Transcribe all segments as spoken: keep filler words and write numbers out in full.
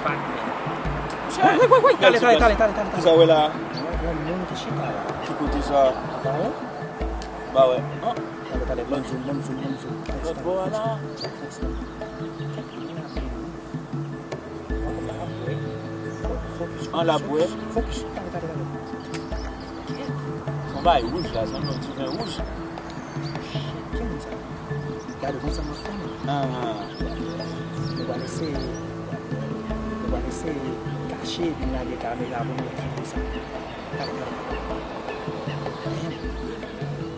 Woy, woy, woy, woy, tale, tale, tale, tale, tale. Kisa w wè la? Mwen wè yon moun ki chita la. Ki kote sa? Apa wè? Ba wè. An. Tale, tale, ban m zoom, ban m zoom, ban m zoom. Lòt bò a la. An la bwè. Focus, tale, tale, tale. Se yon bagay wouj la, se yon ti ven wouj. Ki moun sa? Gade konsa m ap fè men. Ah. Nou pral eseye, nou pral eseye kache epi n lage kamera pou nou wè ki moun sa.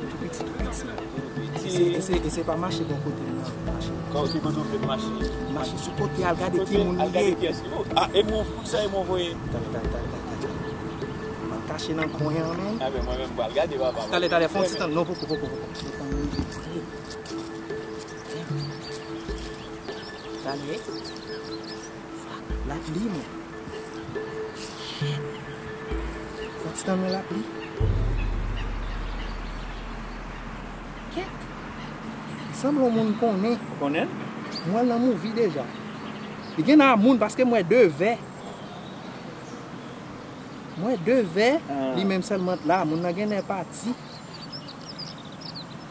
Tou piti, tou piti. Ese, ese, ese pa mache bò kote m nan, mache. Kote, kote w vle mache? Mache sou kote, al gade ki moun li ye. Al gade kiyès li. Ah, e moun, pou sa e moun voye. Tale, tale, tale, tale, tale. M al kache nan kwen an, men. Ah, men mwen menm, m pral gade, papa. Tale, tale, fè yon ti tan. Non, poko, poko, poko. Tale. Lapli, men. Fò ti tan men lapli. Kèt. Sanble yon moun konnen. Ou konnen l? M wè l nan movie deja. Li gen nan moun paske m wè de vè. M wè de vè, ah, li menm sèlman t la. Moun nan gen lè pati.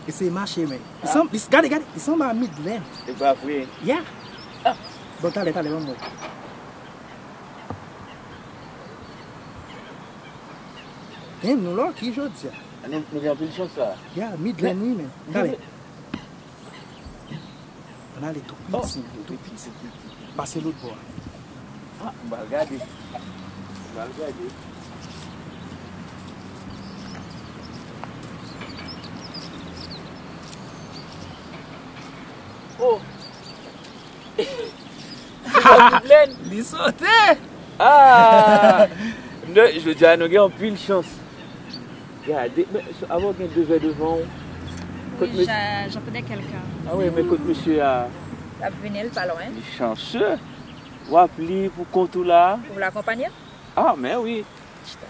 Eseye mache, men. Li sanm-, li, gade, gade, li sanble a Midland. E pa vre? Ya. Ah. Bon, talè, talè, ban m wè. Damn, nou lucky jodi a. Nou, nou gen anpil chans la. Ya, Midland, wi, men. Talè. Ann ale tou piti, tou piti. Pase lòt bò a. Ah, m pral gade. M pral gade. Oh! Li sote! Ah! Jodi a, nou gen anpil chans. Gade, men, avan w gen de vè devan w. Oui, j'a-, j'attendais quelqu'un. Ah wi, men kot mesye a? L ap vini, l pa lwen. Li chanse. W ap li pou kont ou la. Ou vle akonpanye? Ah, men wi.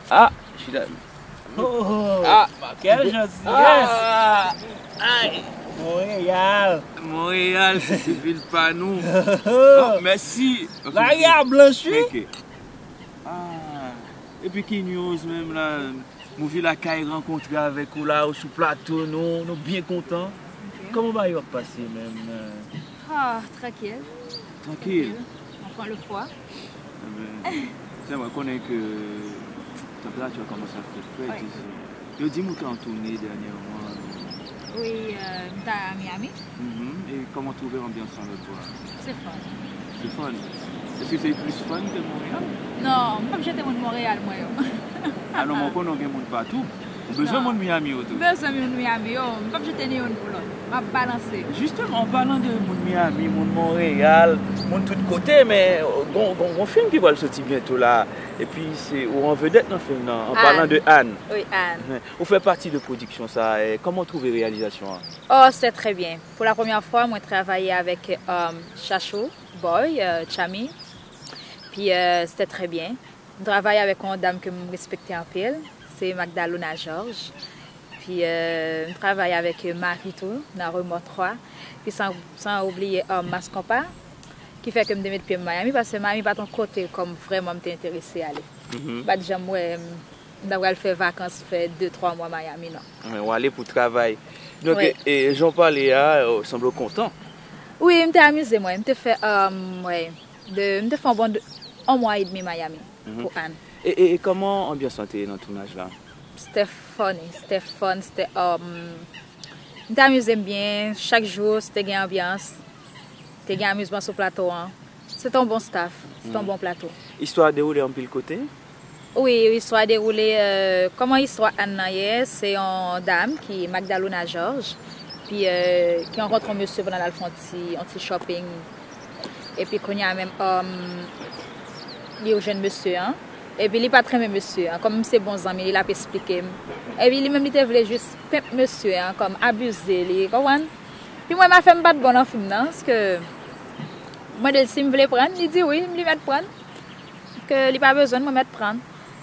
Ah, chita. Oh, ah, quelle gentillesse! Ah, ay. Montréal. Montréal, se, se vil pa nou. Oh, mèsi. Lari a blanch, wi. Ok. Ah, epi ki news menm la? Movie Lakay rankontre avèk ou la, ou sou plato nou, nou byen kontan. Ok. Kòman bagay yo ap pase menm? Ah, trankil. Trankil. Trankil. On prend le froid. Enben, sè mwen konnen ke tanperati a kòmanse ap fè frèt isi. Yo di m ou te an toune dènyèman. Wi, euh, m t a Miami. Mhm. E kòman w twouve anbyans lan lòt bò a? Se fun. Se fun? Èske se plis fun ke Monreyal? Non, m p ap jete moun Monreyal mwen yo. Ah non, men w konnen w gen moun patou. Ou bezwen moun Miami yo tou. M bezwen moun Miami yo. M p ap jete ni youn pou lòt. M ap balanse. Jisteman, an palan de moun Miami, moun Monreyal, moun tout kote, men gon, gon, gon fim ki pral soti byento la. Epi se ou an vedèt nan fim nan, an palan de Anne. Wi, Anne. Ou fè pati de pwodiksyon sa a. Kòman w twouve reyalizasyon an? Oh, c'était très bien. Pour la première fois, mwen travay avèk, euh, Chachou Boy, euh, Chami. Puis, euh, c'était très bien. M travay avèk yon dam ke m respekte anpil, se Magdalona Georges. Puis, euh, m travay avèk, euh, Marie tou, nan Remò twa. Puis, san, san oubliye, euh, Mas Konpa, ki fè ke m te met pye m Miami, paske Miami pa t yon kote kòm vrèman m te enterese ale. Mhm. M pa t janm wè m, m ta pral fè vakans, fè de, twa mwa Miami, non. Wi, w ale pou travay. Donk, wi. E, e jan w pale a, w sanble w kontan. Wi, m te amize mwen. M te fè, um, wi, de, m te fè yon bon de, yon mwa edmi Miami, mhm, pou Anne. E, e, e kòman anbyans lan te ye nan tounaj la? C'était funny, c'était fun, c'était, um, m te amize m byen. Chak jou, te gen anbyans. Te gen amizman sou plato an. Se te yon bon staff, se te yon bon plato. Istwa a dewoule anpil kote? Wi, istwa a dewoule, euh, kòman istwa Anne nan ye, se yon dam ki, Magdalona Georges, pi, euh, ki rankontre yon mesye pandan l al fè yon ti, yon ti shopping. Epi kounye a menm, um, li jwenn mesye an. Epi li pa t renmen mesye an. Kòm m se bon zanmi li, l ap esplike m. Epi li menm li te vle jis penp mesye an, kòm abize li, konprann? Pi mwen, m a fè m pa t bon nan fim nan, paske m mande l si m vle pran l, li di wi, m li mèt pran l. Ke li pa bezwen l, mwen mèt pran l.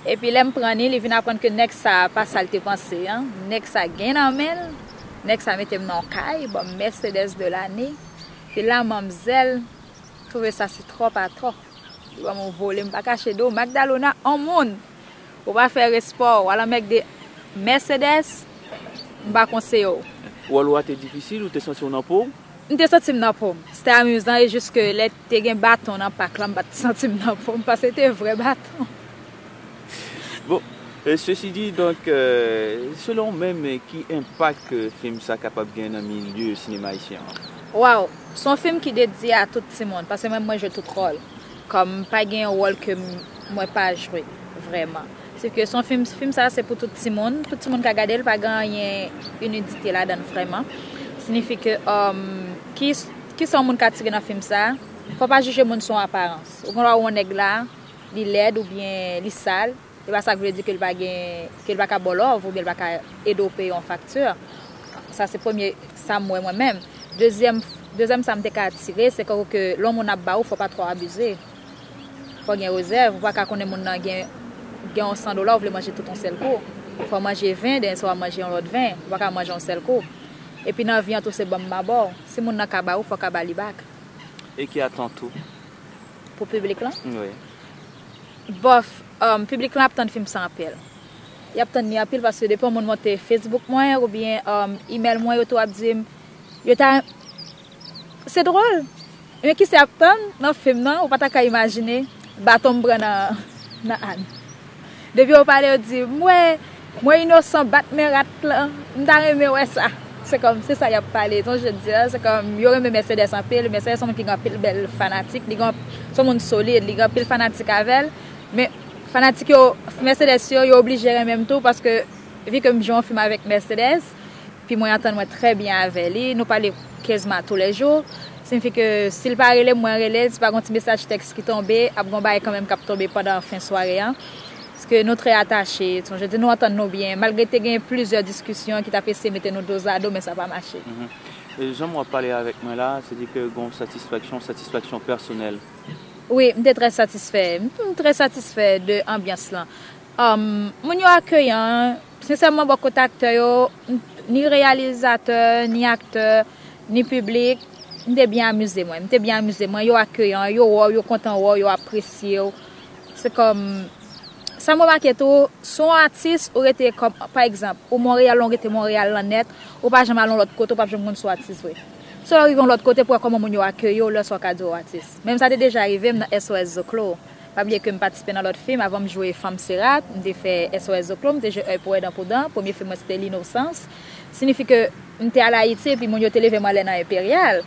Epi lè m pran li, li vin aprann ke nèg sa a pa sa l te panse an. Nèg sa gen nan men l. Nèg sa mete m nan yon kay, ban m Mercedes de l'année. Epi la, manmzèl twouve sa se twòp atò. Li ban m yon vole, m pa kache di w, Magdalona, on moun, ou pa fè respè w, w al anmègde Mercedes, m pa konseye w. Wòl ou a te difisil, ou te santi w nan po w? M te santi m nan po m. Se te amizan e jis ke lè te gen baton nan pak la, m pa t santi m nan po m, paske se te vrè baton. Bon, e, sesi di, donk, e, selon w menm, e, ki enpak, e, fim sa kapab gen nan milye sinema ayisyen an? Waw, se yon fim ki dedye a tout timoun, paske mwen, mwen jwe tout wòl. Kòm pa gen yon wòl ke m-, mwen pa jwe, vrèman. Se ke se yon fim, fim sa se pou tout timoun, tout timoun ka gade l, pa gen anyen inidite ladan l vrèman. Siyifi ke, um, ki, ki sa yon moun ka tire nan fim sa, fò pa jije moun sou yon aparans. Ou gen dwa wè yon nèg la, li lèd oubyen li sal, e pa sa k vle di ke l pa gen, ke l pa ka ba w love oubyen l pa ka ede w peye yon fakti. Sa se premye sa m wè mwen menm. Dezyèm, dezyèm sa m te ka tire, se ke lè yon moun ap ba ou, fò pa twò abize. Fò gen rezèv, ou pa ka konnen moun nan gen, gen yon san dola, ou vle manje tout yon sèl kou. Fò manje ven, demen swa w ap manje yon lòt ven, ou pa ka manje yon sèl kou. Epi nan vi an tou se ban m ba w. Si moun nan ka ba ou, fò w ka ba li bak. E ki atant ou? Pou piblik lan? Wi. Bòf, um, piblik lan ap tann fim sa anpil. Y ap tann li anpil paske depi yon moun monte Facebook mwen oubyen, um, email mwen, yo tou ap di m, yo ta, se dwòl. Men kisa y ap tann nan fim nan, ou pa ta ka imajine baton m pran nan, nan Ann. Depi yo pale, yo di, m wè, mwen inosan, bat men rat lan, m ta renmen wè sa. Se kòm, se sa y ap pale. Jan je di a, se kòm, yo renmen Mercedes anpil. Mercedes se yon moun ki gen anpil bèl fanatik, li gen, se yon moun solid, li gen anpil fanatik avè l. Men fanatik yo, Mercedes yo, yo oblije renmen m tou, paske vi ke m jwe yon fim avèk Mercedes, pi mwen antann mwen trè byen avè li, nou pale keziman toulèjou. Siyifi ke si l pa rele m, mwen rele l, si pa gen yon ti mesaj tèks ki tonbe, ap gen yon bagay kanmenm k ap tonbe pandan fen sware an. Paske nou trè atache, jan je di, nou antann nou byen, malgre te gen plizyè diskisyon ki t ap eseye mete nou dozado, men sa pa mache. Mhm. E jan w ap pale avèk mwen la, se di ke gen yon satisfaksyon, satisfaksyon pèsonèl. Wi, m te trè satisfè. M, m trè satisfè de anbyans lan. Um, moun yo akeyan, sensèman, bò kote aktè yo, m, ni reyalizatè, ni aktè, ni piblik, m te byen amize mwen. M te byen amize mwen. Yo akeyan, yo wè w, yo kontan wè w, yo apresye w. Se kòm, sa m remake tou, si w yon atis, ou rete kòm, pa egzanp, ou Monreyal, ou rete Monreyal lan nèt, ou pa janm al yon lòt kote, ou p ap janm konn si w atis vre. Si w rive yon lòt kote, pou wè kòman moun yo akeyi w, lè sa w ka di w atis. Menm sa te deja rive m nan S O S Zoklo. Pa bliye ke m patisipe nan lòt fim, avan m jwe Fanm Serat, m te fè S O S Zoklo, m te jwe Èy pou Èy, Dan pou Dan, premye fim mwen se te Linosans. Siyifi ke m te al Ayiti, epi moun yo te leve m anlè nan Enperyal.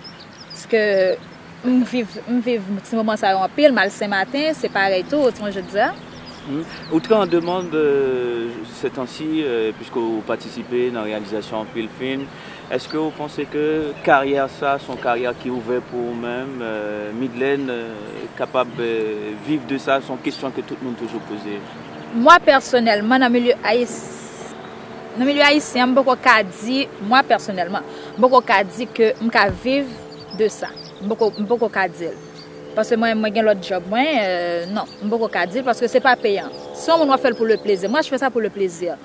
Paske m viv, m viv ti moman sa yo anpil, m al Senmaten, se parèy tou, jan je di a. Hmm. Ou trè an demann, euh, ces temps-ci, euh, puisque ou patisipe nan reyalizasyon anpil fim. Èske ou panse ke karyè sa, se yon karyè ki ouvè pou ou menm, euh, Midlène, euh, kapab, euh, viv de sa, se yon kesyon ke tout moun toujou poze? Mwen, pèsonèlman, nan milye ayis-, nan milye ayisyen an, m poko ka di, mwen, pèsonèlman, m poko ka di ke m ka viv de sa. M poko, m poko ka di l. Paske mwen, mwen gen lòt djòb mwen, euh, non, m poko ka di l paske se pa peyan. Si yon moun w ap fè l pou le plezi, moi, je fais ça pour le plaisir.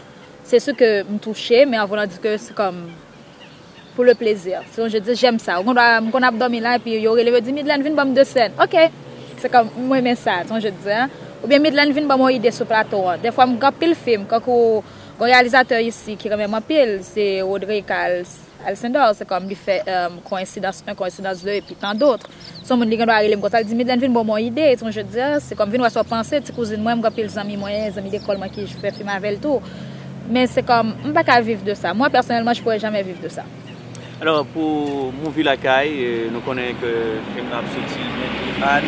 C'est sûr que m touche, men an voulant dire que c'est comme pour le plaisir. Si je dis, j'aime ça. Ou konn, m konn ap dòmi la, epi yo rele m, yo di, Midlène, vin ban m de sèn. Ok. Se kòm, mwen renmen sa, si je dis, hein. Oubyen Midlène, vin ban m yon ide sou plato an. Dèfwa, m gen anpil fim, kankou, gen yon reyalizatè isi ki renmen m anpil, se Rodrigue Al-, Alcindor, se kòm li fè, euh, Coïncidence un, Coïncidence deux, epi tant d'autres. Se yon moun li gen dwa rele m konsa, li di, Midlène, vin ban m yon ide, si je dis, se kòm vin wè sa w panse, ti kouzin mwen, m gen anpil zanmi mwen, zanmi lekòl mwen ki fè fim avè l tou. Men se kòm, m pa ka viv de sa. Moi, personnellement, je pourrais jamais vivre de ça. Alors, pour Movie Lakay, euh, nou konnen ke fim nan ap soti byento, Ann.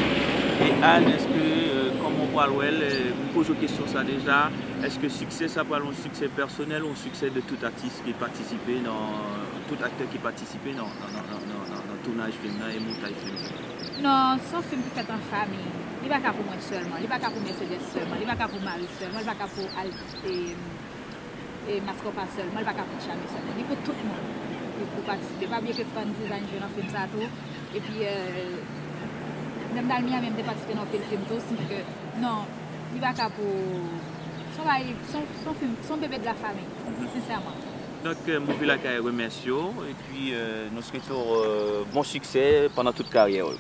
E Ann, èske, euh, kòman w pral wè l? Euh, m poze w kesyon sa deja. Èske siksè sa pral yon siksè pèsonèl ou yon siksè de tout atis ki patisipe nan, tout aktè ki patisipe nan, nan, nan tounaj fim nan e montaj fim nan? Non, se yon fim ki fèt an fanmi. Li pa ka pou mwen sèlman, li pa ka pou Mercedes sèlman, li pa ka pou Marie sèlman, li pa ka pou Al-, e, e Mascopa sèlman, li pa ka pou Tchami sèlman. Li pou tout moun ki pou patisipe. Pa bliye ke Fran Design jwe nan fim sa tou. Epi, euh, lè m t al Miami, m te patisipe nan anpil fim tou, siyifi ke, non, li pa ka pou, se yon bagay, se yon, se yon fim, se yon bebe de la famille, mhm, sensèman. Donk, euh, Movie Lakay remèsye w, epi, euh, nou swete w, euh, bon siksè pandan tout karyè w.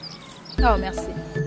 Oh, mèsi.